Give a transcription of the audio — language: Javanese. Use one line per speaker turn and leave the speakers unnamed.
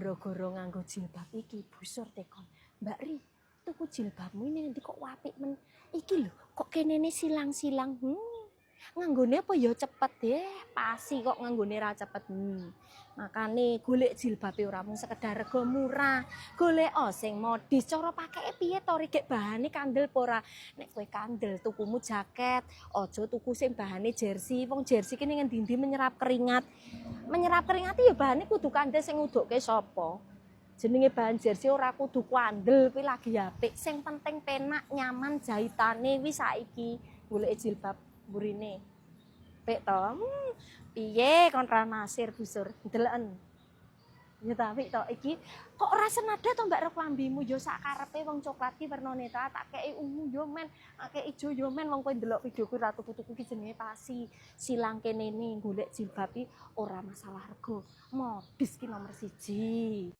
Gara-gara nganggo jilbab iki busur tekon, "Mbak Ri, tuku jilbabmu ini nanti kok apik men. Iki lho, kok kenene silang-silang." Nganggone apa ya cepet deh, pasti kok nganggone ra cepet. Makane golek jilbabe ora mung sekedar rego murah, golek oh sing modis, cara pakeke piye to, gek bahane kandel apa ora. Nek kowe kandel tukumu jaket, aja tuku sing bahane jersey. Wong jersey ki ning endi-endi menyerap keringat. Menyerap keringat ya bahane kudu kandel, sing ngudukke sapa? Jenenge bahan jersey ora kudu kandel kuwi lagi apik. Sing penting penak, nyaman jahitane wis saiki golek jilbab mburine. Pek to. Piye kontra Nasir busur? Deleken. Ya tapi to iki kok ora senada to, Mbak, ro klambimu ya sak karepe wong coklat ki wernane ta tak kei ungu yo men, tak kei ijo yo men, wong kowe ndelok videoku ra tuku-tuku ki jenenge pasi. Silang kene golek jilbab ki ora masalah rego. Modis ki nomor 1.